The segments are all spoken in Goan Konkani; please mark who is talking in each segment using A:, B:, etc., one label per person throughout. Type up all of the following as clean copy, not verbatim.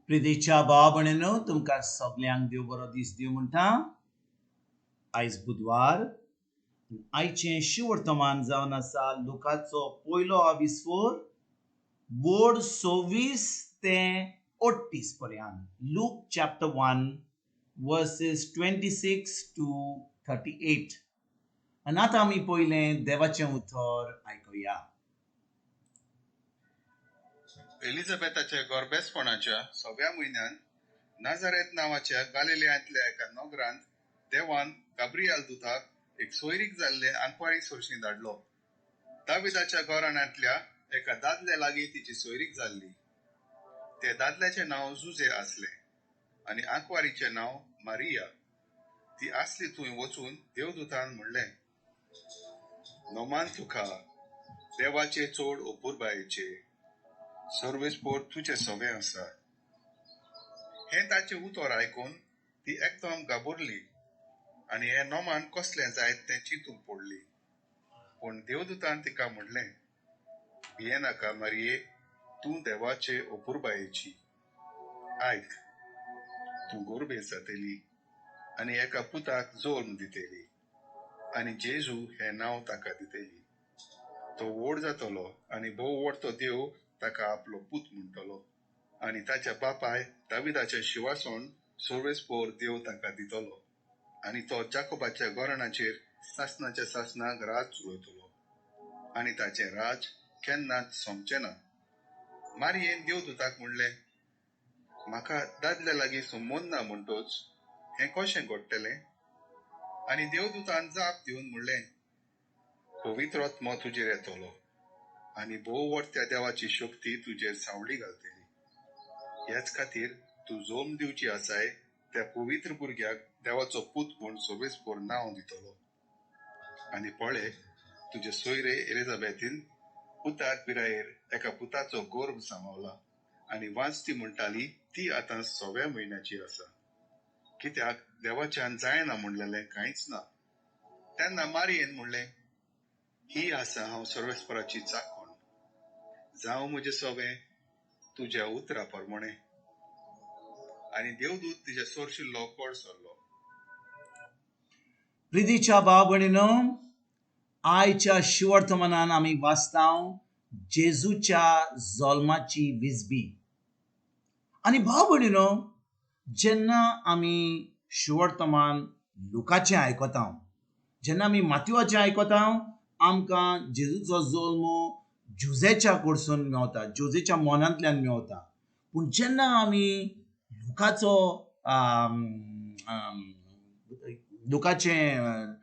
A: प्रितीच्या भाव भयणीनो, तुमकां सगल्यांक देव बरो दीस दिवं म्हणटा. आयज बुधवार. आयचें शिवर्तमान जावन आसा लुकाचो पयलो आविस्फोर बोर्ड 26 ते 38 पर्यंत. Luke chapter 1 verses 26 to 38. आनी आतां आमी पयलें देवाचें उतर आयकुया.
B: एलिझाबेथाच्या गोरबेसपणाच्या सव्या म्हयन्यांत नाझारेथ नांवाच्या गालिलियांतल्या एका नगरांत देवान गाब्रियाल दुताक एक सोयरीक जाल्ले आंकवारी सरशी धाडलो. दाविदाच्या घराण्यांतल्या एका दादल्या लागीं तिची सोयरीक जाल्ली. ते दादल्याचें नांव जुजे आसलें आनी आंकवारीचें नांव मारिया. ती आसली थंय वचून देवदूतान म्हणलें, नोमान तुका देवाचे चड अपुरबायेचे, सर्वेस्पोर तुजें सवें आसा. हें ताचें उतर आयकून ती एकदम घाबरली आनी हें नोमान कसलें जायत तें चिंतूंक पडली. पूण देवदूतान तिका म्हणलें, भियेनाका मारिये, तूं देवाचे अपुरबायेची. आयक, तूं गोरबेज जातली आनी एका पुताक जल्म दितली आनी जेजू हें नांव ताका दितली. तो व्हड जातलो आनी भोव व्हडतो देव ताका आपलो पूत म्हणटलो आनी ताच्या बापाय दाविदाचें शिवासण सर्वेस्पोर देव ताका दितलो आनी तो जाकोबाच्या घराण्याचेर सासणाच्या सासणाक राज चलयतलो आनी ताचें राज केन्नाच सोंपचें ना. मारियेन देवदूताक म्हणलें, म्हाका दादल्या लागीं संबंद ना म्हणटच हें कशें घडटलें? आनी देवदूतान जाप दिवन म्हणलें, पवित्र आत्मो तुजेर येतलो आनी भोव व्हडत्या देवाची शक्ती तुजेर सावळी घालतली. ह्याच खातीर तूं जल्म दिवची आसाय त्या पवित्र भुरग्याक देवाचो पूत म्हूण सर्वेस्पोर नांव दितलो. आनी पळय, तुजे सोयरे एलिझाबेथीन उतार पिरायेर एका पुताचो गर्भ सांबावला आनी वांचती म्हणटाली ती आतां सव्या म्हयन्याची आसा. कित्याक देवाच्यान जायना म्हणलेलें कांयच ना. तेन्ना मारियेन म्हणलें, ही आसा हांव सर्वेस्पराची चाकण, जावं म्हजें सवें तुज्या उतरा प्रमाणें. आनी देवदूत तिच्या सोरशिल्लो कोड सरलो.
A: प्रितीच्या भाव भयणीनो, आयच्या शिवर्तमानान आमी वाचता जेजूच्या जल्माची विजबी. आनी भाव भयणीनो, जेन्ना आमी शिवर्तमान लुकाचें आयकता, जेन्ना आमी मातयुआचें आयकता, आमकां जेजूचो जल्म जुजेच्या कडसून मेवता, जुजेच्या मनांतल्यान मेवता. पूण जेन्ना आमी लुकाचो लुकाचें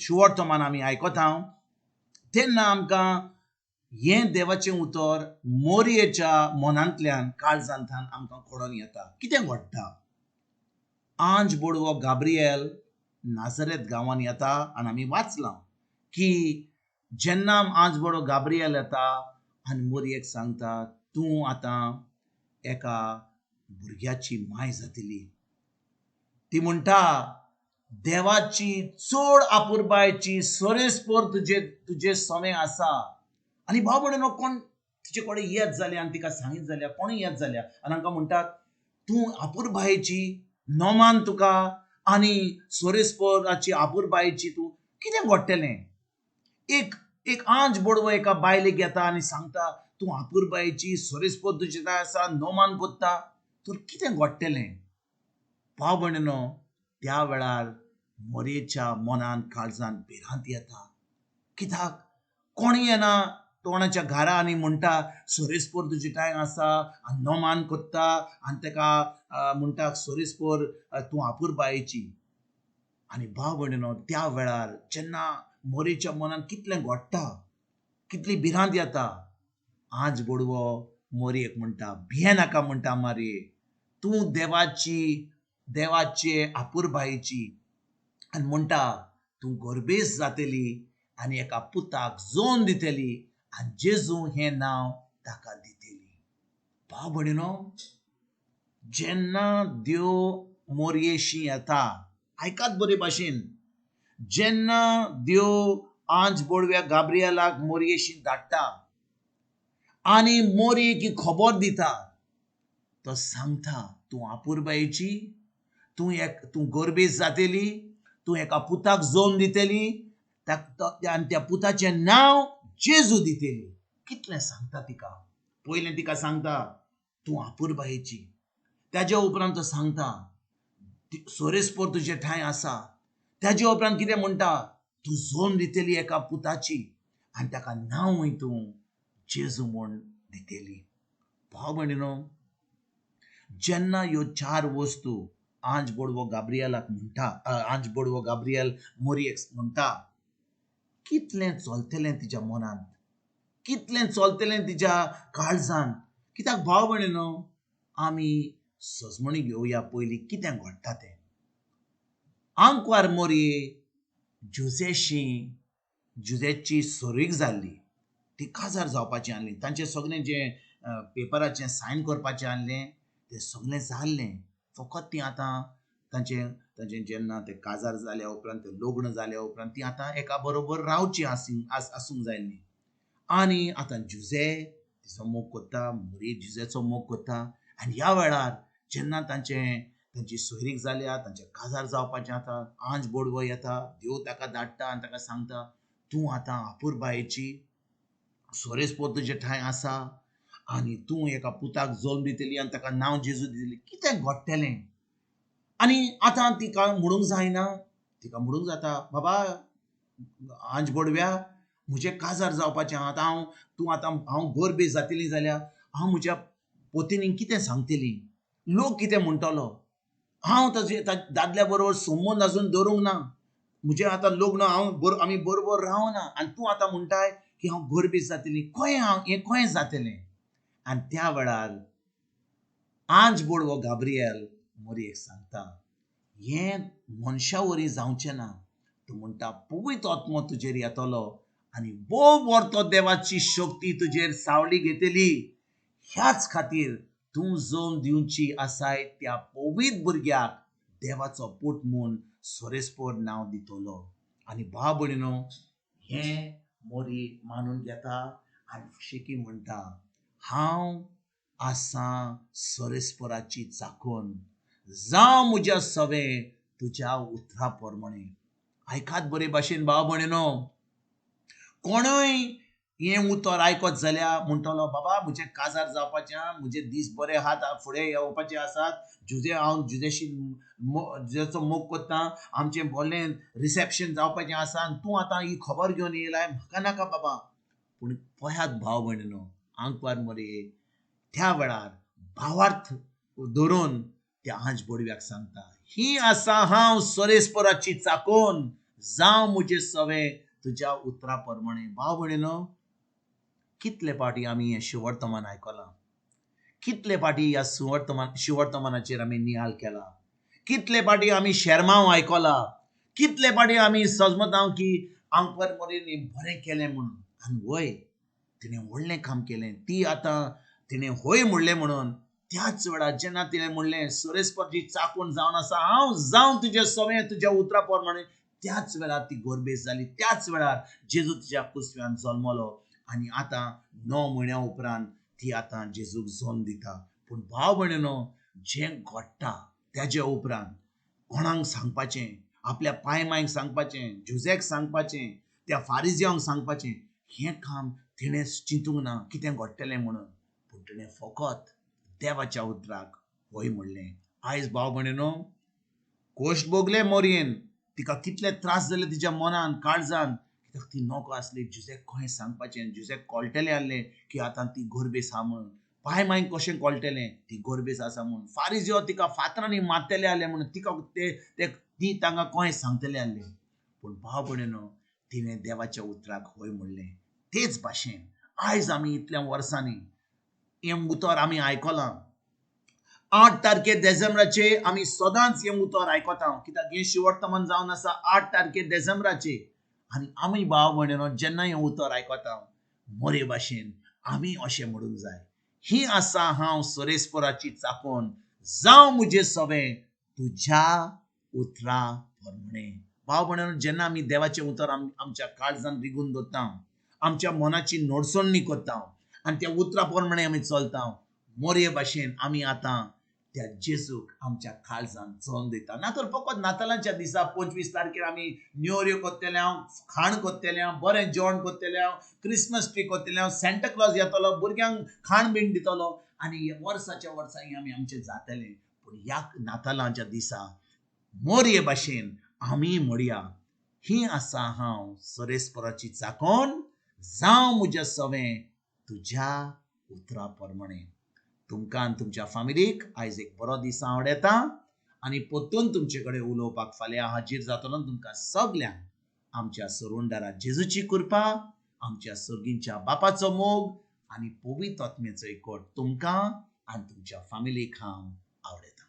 A: शिवर्तमान आमी आयकता तेन्ना आमकां हें देवाचें उतर मोरयेच्या मनांतल्यान काळजांतल्यान आमकां कळोन येता. कितें घडटा? आंज बोडवो गाब्रियल नाझरेत गांवांत येता आनी आमी वाचलां की जेन्ना आंज बोडवो गाब्रियल येता आनी मोरयेक सांगता, तूं आतां एका भुरग्याची माय जातली. ती म्हणटा, देवाची चड आपुरबायची सरेस्पोर तुजे तुजे सवें आसा. आनी भाव भयणीनो, कोण तिचे कडेन येत जाल्या आनी तिका सांगीत जाल्या, कोणूय येत जाल्या आनी हांकां म्हणटात, तूं आपुरबायेची, नोमान तुका आनी सोरेस्पोराची आपुरबायेची, तूं कितें घडटलें? एक एक आंज बोडवो एका बायलेक येता आनी सांगता, तूं आपुरबायेची, सोरेस्पोर तुजे थंय आसा, नोमान कोत्ता, तर कितें घडटलें? भाव भयणीनो, त्या वेळार मोरयेच्या मनान काळजान भिरांत येता. कित्याक कोणूय येना तोंडाच्या घरा आनी म्हणटा सोरेस्पोर तुजे ठांय आसा आनी नोमान कोत्ता आनी ताका म्हणटा सोरेस्पोर तूं आपुरबायेची. आनी भाव भयणीनो, त्या वेळार जेन्ना मोरयेच्या मनान कितलें घडटा, कितली भिरांत येता, आज बोडवो मोरयेक म्हणटा, भियेनाका म्हणटा मारये, तूं देवाची देवाचे आपुरबायेची. आनी म्हणटा तूं गोरबेज जातली आनी एका पुताक जोन दितली आनी जेजू हें नांव ताका दितली. भाव भयणीनो, जेन्ना देव मोरयेशी येता, आयकात बरे भाशेन, जेन्ना देव आंज बोडव्या गाब्रियलाक मोरयेशी धाडटा आनी मोरयेक ही खबर दिता, तो सांगता, तूं आपुरबायेची, तूं एक तूं गोरबेज जातेली, तूं एका पुताक जोन दितली आनी त्या पुताचें नांव जेजू दितली. कितलें सांगता तिका. पयलें तिका सांगता तूं आपुरबायेची, ताज्या उपरांत तो सांगता सोरेस्पोर तुजे ठांय आसा, ताज्या उपरांत कितें म्हणटा, तूं जोन दितली एका पुताची आनी ताका नांवूय तूं जेजू म्हूण दितली. भाव भयणीनो, जेन्ना ह्यो चार वस्तू आंज बोडवो गाब्रियलाक म्हणटा, आंज बोडवो गाब्रियल मोरयेक म्हणटा, कितलें चलतलें तिच्या मनांत, कितलें चलतलें तिच्या काळजान. कित्याक भाव भयणीनो, आमी सजमणी घेवया पयलीं कितें घडटा तें. आंकवार मोरये जुजेशी जुजेची सोरीक जाल्ली, ती काजार जावपाची आसली. तांचें सगळें जें पेपराचें सायन करपाचें आसलें तें सगळें जाल्लें. फकत ती आतां तांचें तांचें जेन्ना तें काजार जाल्या उपरांत, तें लग्न जाल्या उपरांत ती आतां एका बरोबर रावची आसूंक जाय न्ही. आनी आतां जुजे तिचो मोग करता, मोरी जुजेचो मोग करता. आनी ह्या वेळार जेन्ना तांचें तांची सोयरीक जाल्या, तांचें काजार जावपाचें आतां, आंज बोडवो येता, देव ताका धाडटा आनी ताका सांगता तूं आतां आपुरबायेची, सोरेस्पोर तुजे ठांय आसा आनी तूं एका पुताक जल्म दितली आनी ताका नांव जेजू दितली. कितें घडटलें? आनी आतां तिका म्हणूंक जायना, तिका म्हणूंक जाता, बाबा आंज बोडव्या, म्हजें काजार जावपाचें आतां, हांव तूं आतां हांव गोरबेज जातली जाल्यार हांव म्हज्या पोतिनीक कितें सांगतली, लोक कितें म्हणटलो, हांव ताजे दादल्या बरोबर संबंद आजून दवरूंक ना, म्हजें आतां लग्न हांव आमी बरोबर रावना आनी तूं आतां म्हणटाय की हांव गोरबेज जातली, खंय हांव हें खंय जातलें? आनी त्या वेळार आंज बोडवो गाब्रियल मोरयेक सांगता, हें मनशा वरी जावचें ना. तूं म्हणटा पवित्र आत्मो तुजेर येतलो आनी भोव व्हरतो देवाची शक्ती तुजेर सावली घेतली, ह्याच खातीर तूं जम दिवची आसाय त्या पवित्र भुरग्याक देवाचो पूत म्हूण सोरेस्पोर नांव दितलो. आनी भाव भयणीनो, हें मोरी मानून घेता आनी शेकी म्हणटा, हांव आसां सोरेस्पोराची चाकून, जावं म्हज्या सवें तुज्या उतरा प्रमाणे. आयकात बरे भाशेन भाव भयणीनो, कोणूय हें उतर आयकत जाल्यार म्हणटलो, बाबा म्हजें काजार जावपाचें, म्हजे दीस बरे आहात, फुडें येवपाचे आसात, जुजे हांव जुजेशी जुजेचो मोग करता, आमचें व्हडलें रिसेप्शन जावपाचें आसा आनी तूं आतां ही खबर घेवन येयलाय, म्हाका नाका बाबा. पूण पळयात भाव भयणीनो, आंकवार मोरये त्या वेळार भावार्थ धरून त्या आंज बोडव्याक सांगता, ही आसा हांव सोरेस्पोराची चाकून, जावं म्हजें सवें तुज्या उतरा प्रमाणे. भाव भयणीनो, कितले फावटी आमी हें शिवर्तमान आयकलां, कितले फावटी ह्या शिवर्तमानाचेर आमी नियाळ केला, कितले फावटी आमी शेरमांव आयकला, कितले फावटी आमी सजमतांव की आंकवार मोरयेन बरें केलें म्हणून. आनी वय तिणें व्हडलें काम केलें, ती आतां तिणें हय म्हणलें म्हणून त्याच वेळार जेन्ना तिणें म्हणलें सोरेस्पोरची चाकून जावन आसा हांव, जावं तुजें सवें तुज्या उतरा प्रमाणे, त्याच वेळार ती गोरबेज जाली. त्याच वेळार जेजू तिच्या कुसव्यान जल्मलो आनी आतां 9 म्हयन्या उपरांत ती आतां जेजूक जल्म दिता. पूण भाव भयणीनो, जें घडटा तेज्या उपरांत कोणाक सांगपाचें, आपल्या पाय मांयक सांगपाचें, जुजेक सांगपाचें, त्या फारिजियांक सांगपाचें, हें काम तिणें चिंतूंक ना कितें घडटलें म्हणून. पूण तिणें फकत देवाच्या उतराक हय म्हणलें. आयज भाव भयणीनो, कोश्ट भोगले मोरयेन, तिका कितले त्रास जाले तिच्या मनान काळजान, कित्याक ती नको आसली जुजेक खंय सांगपाचें, जुजेक कळटलें आसलें की आतां ती गोरबेस आसा म्हणून, पाय मांयक कशें कळटलें ती गोरबेस आसा म्हणून, फारिजियो तिका फातरांनी मारतले आसले म्हणून तिका ती तांकां खंय सांगतले आसले. पूण भाव भयणीनो, तिणें देवाच्या उतराक हय म्हणलें. तेच भाशेन आयज आमी इतल्या वर्सांनी हें उतर आमी आयकलां. 8 तारखे देसेंब्राचे आमी सदांच हें उतर आयकता, कित्याक हें शिवर्तमान जावन आसा 8 तारखे देसेंब्राचे. आनी आमी भाव भयणीनो जेन्ना हें उतर आयकता मोरे भाशेन आमी अशें म्हणूंक जाय, ही आसा हांव सोरेस्पोराची चाकून, जावं म्हजें सवें तुज्या उतरा प्रमाणे. भाव भयणीनो, जेन्ना आमी देवाचें उतर आमच्या काळजान रिगून दवरता, आमच्या मनाची नडसणी करता आनी त्या उतरा प्रमाणे आमी चलता, मोरये भाशेन आमी आतां त्या जेजूक आमच्या काळजान जल्म दिता. ना तर फकत नातालांच्या दिसा 25 तारखेर आमी न्योऱ्यो कोत्तेले हांव, खाण कोत्तेले हांव, बरें जेवण कोत्तेले हांव, क्रिसमस ट्री कोत्तेले हांव, सँटा क्लॉज येतलो, भुरग्यांक खाण बीण दितलो आनी वर्साच्या वर्सा हें आमी आमचें जातलें. पूण ह्या नातालांच्या दिसा मोरये भाशेन आमी म्हणया, ही आसा हांव सरेस्पराची चाकोन, जावं म्हज्या सवें तुज्या उतरा प्रमाणें. तुमकां आनी तुमच्या फामिलीक आयज एक बरो दीस आवडटा आनी परतून तुमचे कडेन उलोवपाक फाल्यां हाजीर जातलो. तुमकां सगल्यांक आमच्या सरुंडारा जेजूची कृपा, आमच्या सर्गींच्या बापाचो मोग आनी पवित्र आत्म्याचो एकवट तुमकां आनी तुमच्या फामिलीक हांव आवडटा.